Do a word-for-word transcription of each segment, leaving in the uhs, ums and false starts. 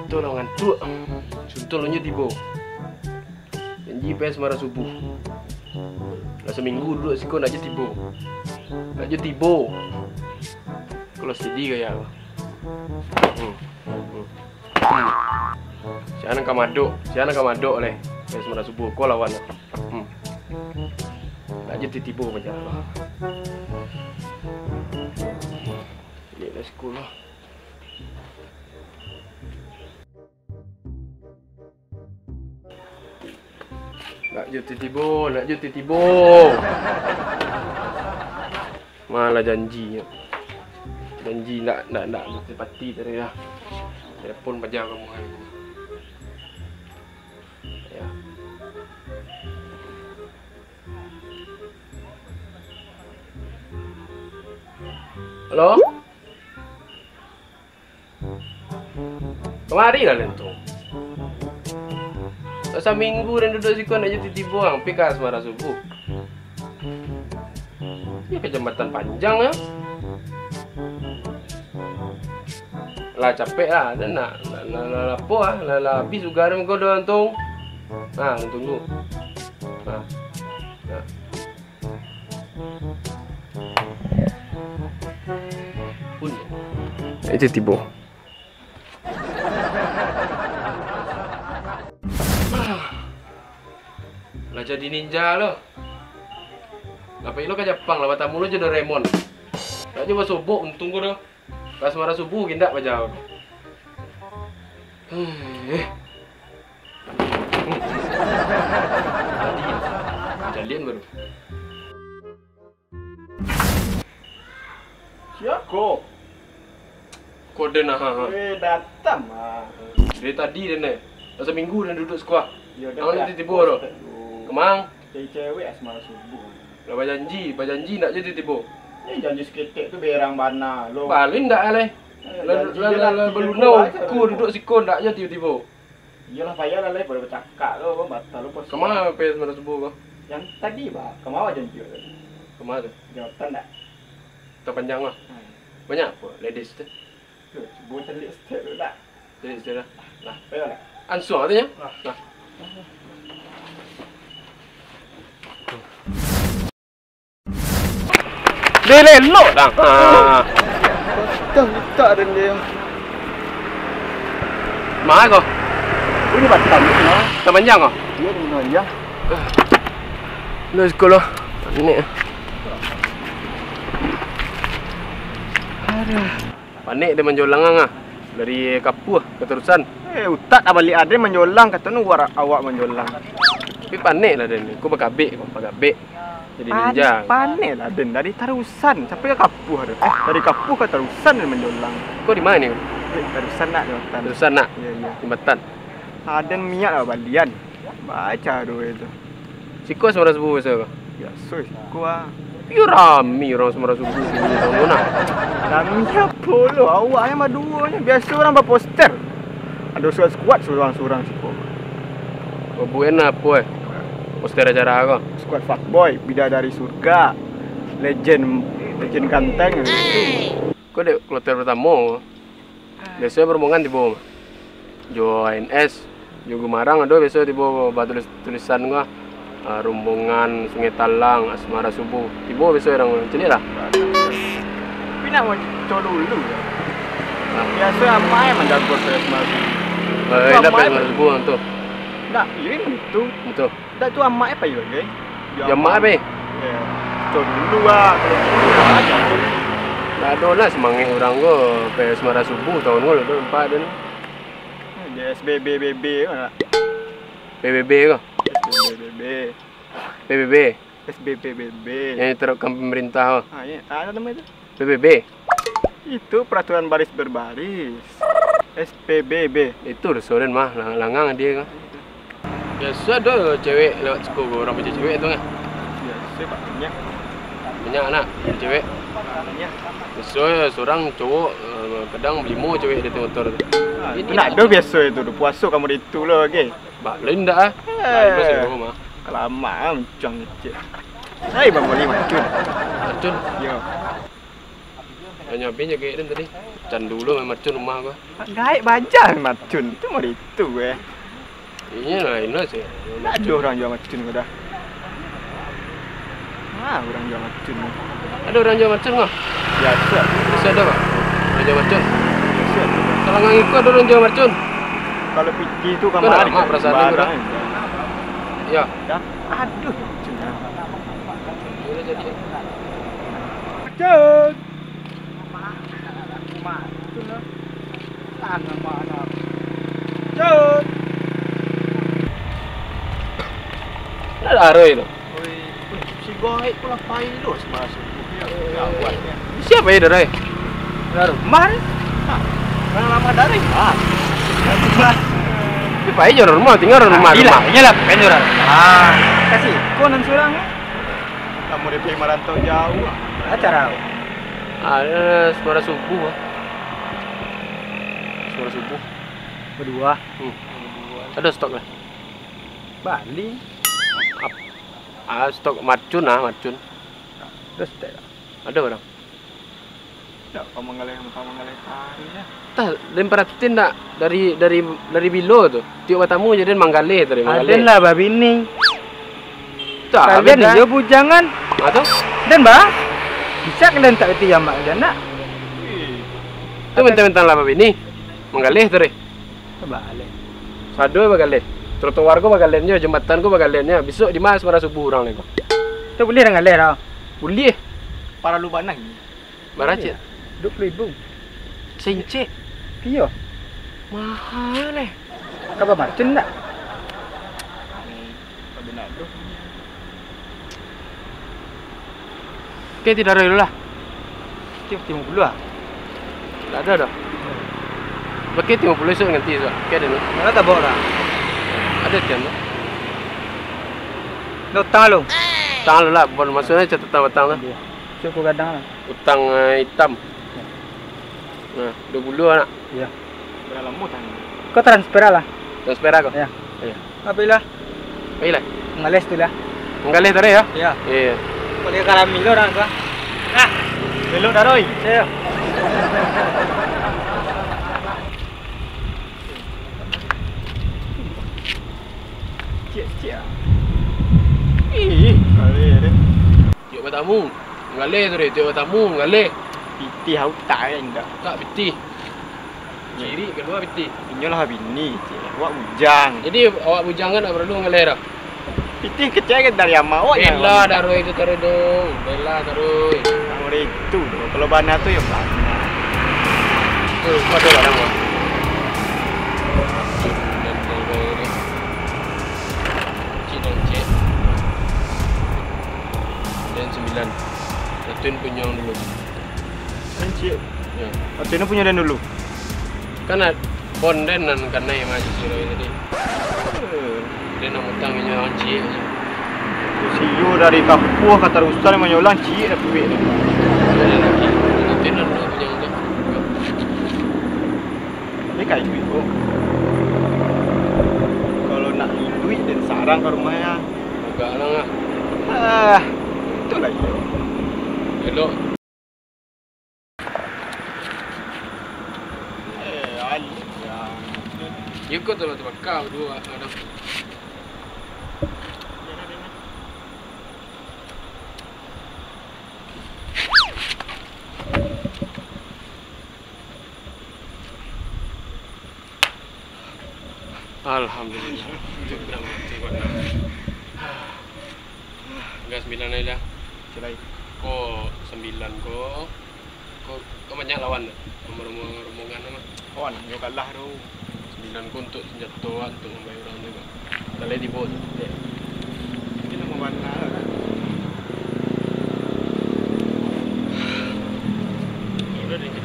Tu lah ngantuak. Suntuang lunyo tibo. Janji payah sambarang subuah. Lah saminggu duduak siko ndak jo tibo. Ndak jo tibo. Ko lah sadi gaya ko. Hmm. Hmm. Hmm. Sia nan ka madok, sia nan ka madok lai. Payah sambarang subuah, ko lawan. Hmm. Ndak jo tibo-tibo paja. Ini lah siko lah. Ndak jo tibo-tibo, ndak jo tibo-tibo. Malah janji. Janji ndak, ndak, ndak, ndak tepati tadi lah. Telepon paja ka muko. Ya. Halo? Kamari lah den tu. Lah saminggu den duduak siko, ndak jo tibo-tibo ang, pai ka sambarang subuah. Iyo ka jambatan panjang yo. Lah capek lah, den nak, nak, nak, nak, nak apo ah, lah, lah abih ugah den ko den tu. Nah, tunggu. Nah. Nah. Itu tibo. Lah jadi ninja lo. Lah pai lo ka Japang, lah batamu lo jo Doraemon. Ndak jo basobok untuang ko doh. Pas marah subuh, indak paja. Eh. Tadi, kajadian baru. Sia ko? Ko den, ha, ha. Eh, datang, ah. Dari tadi den, eh. Lah saminggu den duduak siko. Yo, den. Ang tibo-tibo tu. Kemang. Cari cewek asmara subuh. Lah bajanji, bajanji ndak jo tibo-tibo. Eh, janji saketek tu berang bana lo. Bali ndak alai. Eh, lah, janji lah, je lah, lah, lah, tibo balunau aja ko lah. Duduak siko ndak jo tibo-tibo. Iyolah, payahlah lai, pado bacakak lo, batal lo pos. Kama pai sambarang subuh ko? Yang tadi, bah. Kama janji tadi? Kama tu? Jambatan ndak? Tapanjang lah. Hmm. Banyak apo ladies tu? Yo, cubo caliak step tu dak? Caliak step lah. Nah. Ayo lah. Ansuang tu nyo. Nah. Nah. Dilelok dah. Ah. Dah utak dan dia. Mano ko? Ini Batam ni, nah. Tapanjang ko? Iyo, tapanjang. Lu sekolah. Ni. Aduh. Panek den manjolang ang ah. Dari kapuah ka Tarusan. Eh, utak tabaliak ado manjolang, kato nu awak, awak manjolang. Tapi panek lah den. Ko bakabek ko, bakabek. Jadi ninja. Panek lah den, dari Tarusan sampai ka kapuah tu. Eh, dari kapuah ka Tarusan den manjolang. Ko di ma ko? Eh, Tarusan nak jambatan. Tarusan nak? Iyo, iyo. Jambatan. Aden minyak lah balian. Baco doh itu. Siko sambarang subuh biaso ko? Biaso siko ah. Iyo rami urang sambarang subuh kini tau nah. Rami apo lo, awaknyo baduo nyo. Biaso urang baposter. Ado squad-squad surang-surang siko. Babuek apo eh? Poster acara ko? Squad fuckboy, bidadari surga, legend, legend ganteng. Ko dek kloter pertamo. Biaso rombongan tibo jo A N S, jo Gumarang ado biaso tibo batulis-tulisan ko, ah, rombongan Sungai Talang, Asmara Subuh. Tibo biaso urang caliak lah. Tapi nak co dulu. Nah. Biaso amak manjago Asmara Subuh. Eh, indak Asmara Subuh tu. Ndak, iri itu. Itu. Dak tu amak pai bagai? Yo amak pai. Yo. Cok dulu ah, kalau dulu ah, jangan. Dak ado lah semangat urang ko, pai Asmara Subuh taun ko lah tu nampak den. Dia S B B B B ko nak. P B B ko? S B B B B. P B B. S B B B B. Yang diterapkan pemerintah ko. Ah, ya. Ah, apa nama itu? P B B. Itu peraturan baris berbaris. S P B B. Itu doso den mah, lang-, langang dia kan. Biaso ado cewek lewat siko, urang pancari cewek tu kan. Biaso banyak. Banyak nak cewek. Banyak. Biaso surang cowok, eh, kadang balimo cewek di ateh motor tu. Ah, ini tu nak nak ado biaso itu, tu puaso kamu di itu lo, oke. Bak lain dak ah. Eh. Lain masih rumah. Kalamak ah, muncang cek. Hai, Bang Wali, macun. Macun. Yo. Tanyo apo jagek den tadi? Can dulu main marcun rumah gua. Gaek baja main marcun. Itu mah itu, eh. Inyo lah, ino sih. Ndak ado urang jua marcun ko dah. Ah, urang jua marcun ko. Ado urang jua marcun ko? Biaso. Biaso ado, Pak? Urang jua marcun. Biaso. Kalau ngan iko ado urang jua marcun. Kalau piti tu kamari. Kau dah lama perasaan ni, bro? Iyo. Dah. Aduh, marcun. Marcun. Cut. Ndak ado aroi tu. Oi, si Goek pulang pai lo samalam. Sia pai, Dor? Dalam rumah ni. Hah? Urang lamo dari. Ah. Tapi pai jo rumah, tingga rumah. Iyolah, rumah. Iyolah, pai jo rumah. Ah, kasih. Ko nan surang. Kamu dari pai marantau jauah. Acara. Ah, samalam subuh, ah. Samalam subuh. Badua. Hmm. Ado stok lah. Bali. Ap-, ah, stok marcun lah, marcun. Ado stok lah. Ado barang. Ndak, kau manggaleh, kau manggaleh tari, ya. Tah, den paratin ndak? Dari, dari, dari bilo tu? Tiok batamu je den manggaleh tadi, manggaleh. Aden lah babini. Tah, kalian beda. Iyo bujangan. Ah, tu? Den, bah? Bisa kalian tak reti jamak kalian, nak? Tu mentang-mentang lah babini. Manggaleh tadi. Bagaleh. Sado bagaleh. Trotoar ko bagaleh nyo, jambatan ko bagaleh nyo. Bisuak di ma samalam subuh urang lai ko? Tu buliah den galeh tau. Buliah. Paralu bana ini. Bara ciek? Duo puluah ribu. Saincik? Iyo. Mahal, eh. Kaba marcun ndak? Oke, tidak ada dulu lah. Tiap limo puluah ah. Tidak ada dah. Pakai limo puluah esok ganti esok. Oke, ada ni. Mana tak bawa dah? Ada tiang tu. Ada utang lu? Utang lu lah, bon maksudnya catatan utang lah. Iya. Cukup gadang lah. Utang, eh, hitam. Ya. Nah, dua puluh anak. Iya. Bara lamo tadi? Kau transfer lah. Transfer aku? Iya. Iya. Apa ilah? Apa ilah? Manggaleh tu lah. Manggaleh tadi ya? Iya. Iya. Kau lihat karami lo orang tu. Ah, belok dah, Roy. Iya. Ciek, ciek. Ih, kali ni. Tiok batamu, manggaleh tu deh, tiok batamu, manggaleh. Pitih au tak kan dak? Tak pitih. Cirik kalua pitih. Inyo lah bini, ciek. Awak bujang. Jadi, awak bujang kan tak paralu manggaleh dah? Pitih kecek kan dari amak awak. Bela dah, Roy, tu taruh tu. Bela taruh. Orang itu tu. Kalau bana tu, ya bana. Tu, kau ada barang, Bang? Cik dan cik. Dan sembilan. Satuin punyo dulu. Kan cik. Ya. Satuin punyo dan dulu. Kan ad-, bon den nan kanai mah cik Roy tadi. Eh. Den nan utang inyo cik. Sio dari kapuah ka tarusan manyolang cik dah puik tu. Satuin dan dulu punyo tu. Tapi ka iduik ko. Kalau nak iduik, den sarang ka rumah ya. Agak lang lah. Ah, itulah iyo. Elok. Eh, alah. Iyo ko tu lah tabaka baduo, kadang. Alhamdulillah. Itu benar mati, Pak. Gas sembilan aja dah. Cilai. Ko sembilan ko. Ko, ko banyak lawan tu. Rombongan mah. Kawan, yo kalah tu. Sembilan ko untuk senjato, untuk mambayar urang tu, Pak. Talai tibo tu. Iyo. Itu namo bana lah. Iyo, dah jadi.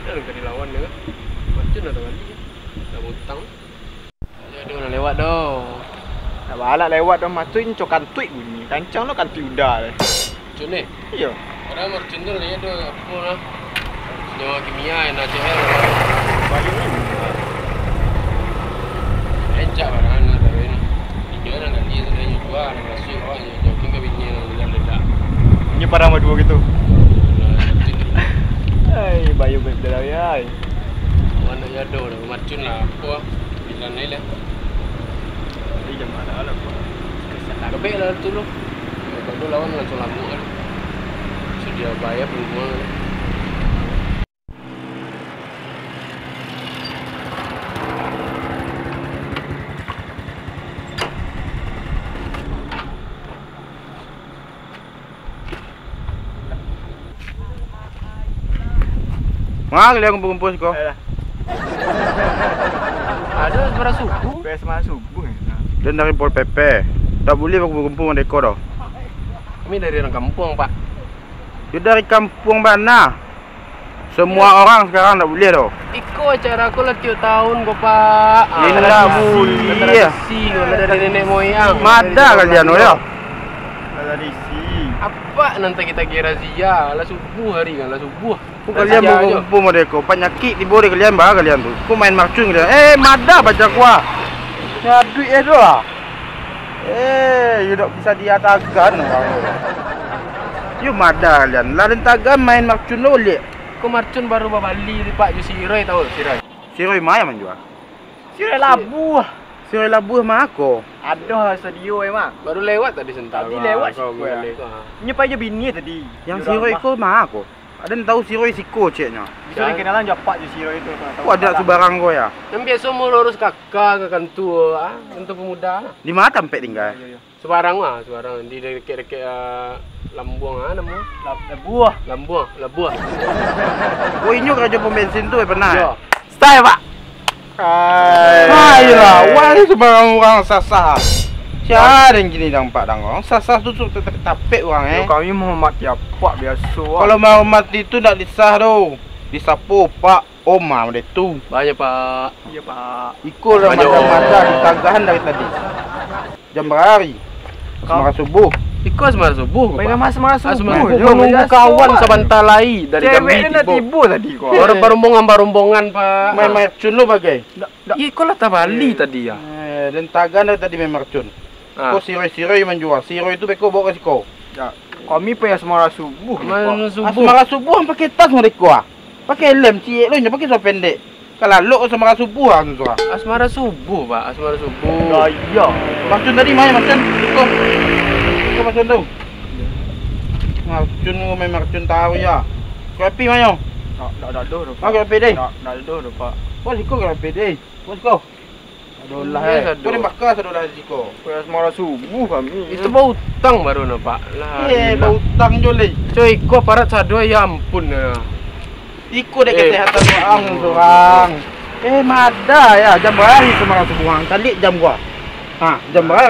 Dah ka dilawan dia. Macam dah balik. Dah utang. Aduh, nak lewat doh. Nak balak lewat doh, masuak inco kantuik bunyi. Kancang lo kantuik uda deh. Cun ni? Iyo. Padahal Marcun tu lah, aduh, apo lah. Senyawa kimia, N A C L. Balik ni. Encak barang nak taruh ni. Inyo nak gali tu, inyo jua, nak masuk awak inyo. Parah mah duo gitu. Ai, bayu baik dah, ai. Mana ya do, dah macun lah, apo? Bilang ni lah. Jadi jam mana lah, apo? Kebek lah tu lo. Kalau lawan langsung lamuk kan. Sedia bayar pengumuman. Manga kalian kumpul-kumpul siko? Alah. Ado sumbayang subuh. Sumbayang subuh, eh. Den dari Pol P P. Ndak buliah bakumpul-kumpul mandeko doh. Kami dari urang kampuang, Pak. Yo dari kampuang bana. Semua orang sekarang ndak buliah doh. Iko acara ko lah tiok tahun ko, Pak. Ah, indak buliah. Tradisi ko lah dari nenek moyang. Mada kalian, oh, yo. Tradisi. Apak nan tagih-tagih razia, lah subuh hari kan, lah subuh. Ko kalian bakumpul-kumpul mandeko, panyakik tibo dek kalian, ba kalian tu. Ko main marcun kalian. Eh, mada paja kuah. Nyaduik eh doh lah. Eh, yo dak bisa diatakan urang tu. Yo mada kalian, lah den tagan main marcun lo liak. Ko marcun baru babali tu, Pak, jo siroi, tau siroi? Siroi ma nan manjua? Siroi labuah. Siroi labuah ma ko? Ado sadio, eh, Mak. Baru lewat tadi santa. Tadi lewat siko, eh. Nyo pai jo bini tadi. Nan siroi ko ma ko? Aden tau siroi siko ceknyo. Bisa dikenalan jo apak jo siroi tu, kalau tau. Ko ado subarang ko ya. Nan biaso maurus K K ka kantua, ah, kantua pemuda. Di ma tampek tingga? Yo, yo, yo. Subarang ah, subarang di dakek-dakek, ah, Lambuang ah namo. Lab-, Labuah. Lambuang, Labuah. Oh, inyo karajo pom bensin tu, eh, pernah? Yo. Style, Pak. Hai. Hai lah, wah, ni subarang urang sasah. Sia den kini dang, Pak, dang, urang sasah tu, tu, tu, tapek urang, eh. Yo, kami menghormati apak biaso, ah. Kalau menghormati tu ndak disah doh. Disapo, Pak, Om, ah, model tu. Banyak, Pak. Iyo, Pak. Iko lah mada-mada ditagahan dari tadi. Jam bara hari? Asmara subuh. Iko asmara subuh, Pak. Asmara subuh. Asmara subuh. Yo, manunggu kawan sabanta lai dari jam tigo tadi ko. Baru barombongan-barombongan, Pak. Main marcun lo bagai. Iko lah tabali tadi ya. Eh, den tagan dari tadi main marcun. Ah. Ko siroi-siroi manjua. Siroi tu beko bawa ka siko. Ya, kami pai asmara subuh, Pak. Asmara subuh. Asmara subuh ang pakai tas mereka, ah. Pakai helm ciek lo, inyo pakai celana pendek. Kalalok asmara subuh ah tu, ah. Asmara subuh, Pak. Asmara subuh. Gaya. Marcun tadi main marcun. Iko. Iko marcun tu. Marcun ko main marcun tahu ya. Kopi main yo. Dak, dak, dak ado doh, Pak. Kopi deh. Dak, dak ado doh, Pak. Bos iko kopi deh. Bos ko. Adolah, eh. Kau ni makan sadolah di siko. Kau asmara subuh kami. Itu bautang baru nampak. Lah, eh, bautang jo leh. Coy, iko aparat sado, ya ampun, ya. Iko dek kesehatan urang surang. Eh, mada ya, jam bara asmara subuh ang? Caliak jam gua. Ha, jam bara?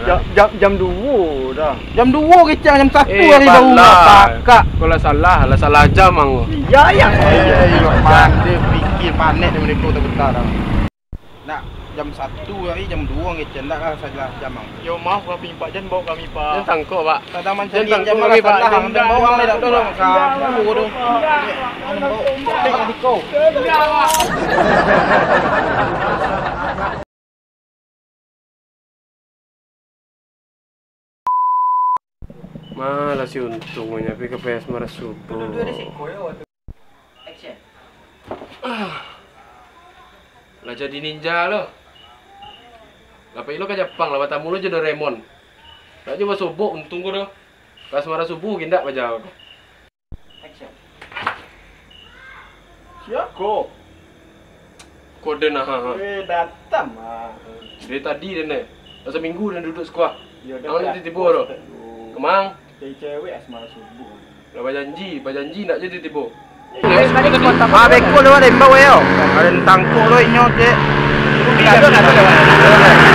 Jam, jam, jam duo dah. Jam duo kecek, jam satu hari baru masak. Kau lah salah, lah salah jam ang. Iya, iya. Eh, pandai pikir panek dek mereka tak betul dah. Nak jam satu hari, jam duo ngecen, ndak lah salah jam ang. Yo, maaf, kami, Pak, jan bawa kami, Pak. Jan tangkok, Pak. Sadang mancari jam kami, Pak, jan bawa ang, dak tahu lah, kamu bodoh. Tek di kau. Malah si untungnyo pi ka P S Marasubo. Ah. Lah jadi ninja lo. Lah pai lo ka Japang, lah batamu lo jo Doraemon. Ndak jo basobok untung ko doh. Ka Asmara Subuh gindak bajalan ko. Action. Sia ko? Kode nah. Eh, datang ah. Dari tadi den, eh. Lah saminggu den duduak siko. Yo, dah. Tibo-tibo tu. Kemang. Dari cewek Asmara Subuh. Lah bajanji, bajanji ndak jadi tibo. Ah, beko lewat tembak weh yo. Ado tangkok lo inyo, cek. Ado, ado, ado.